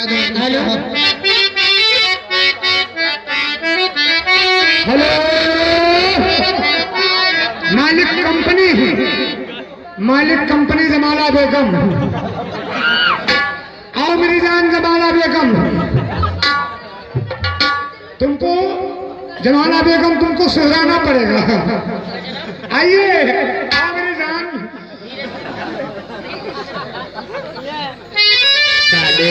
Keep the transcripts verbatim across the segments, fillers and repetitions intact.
हेलो। हेलो। मालिक कंपनी, मालिक कंपनी जमाला बेगम। आओ मेरी जान जमाला बेगम, तुमको जमाला बेगम तुमको सुधराना पड़ेगा। आइए, आओ मेरी जान। साले,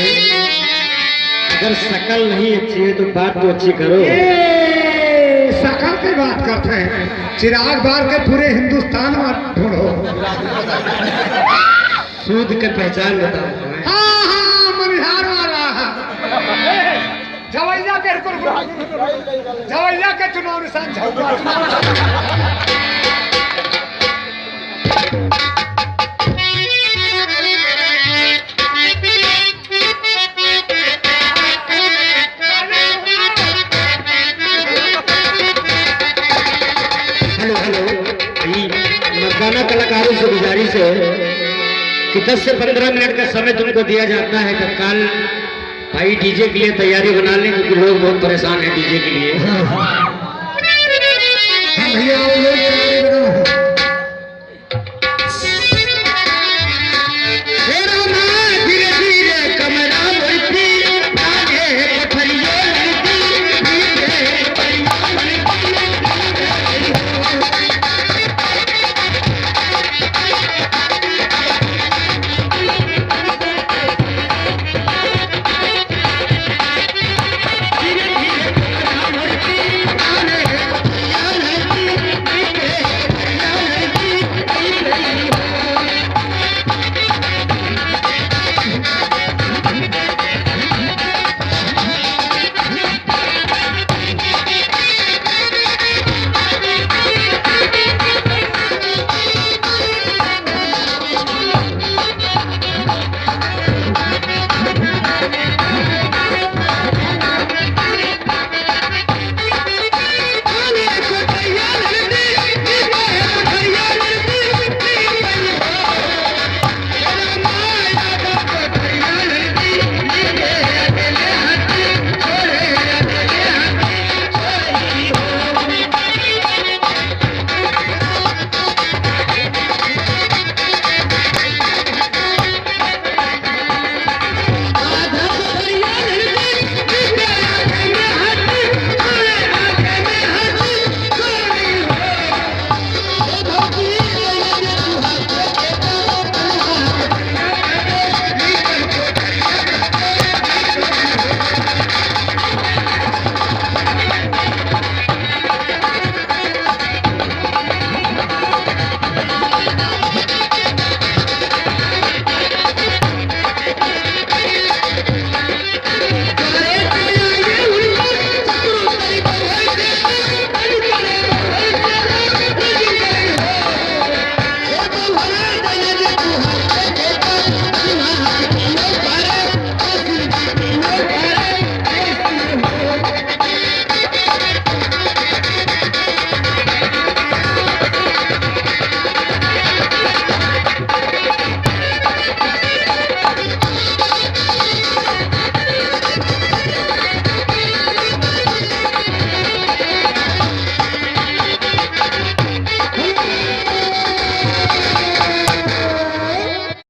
अगर शकल नहीं अच्छी है तो बात तो अच्छी करो। ए, शकल की बात करते हैं, चिराग बार के पूरे हिंदुस्तान में ढूंढो। सूद के पहचान बताओ। हाँ, हाँ, मनिहार वाला। जवैया के, जवैया के चुनाव निशान झउआ। हेलो, हेलो। ई मर्दाना कलाकारों से गुजारिश है कि दस से पन्द्रह मिनट का समय तुमको दिया जाता है तत्काल। भाई, डीजे के लिए तैयारी बना लें, क्योंकि लोग बहुत परेशान हैं डीजे के लिए। हाँ भैया, आप लोग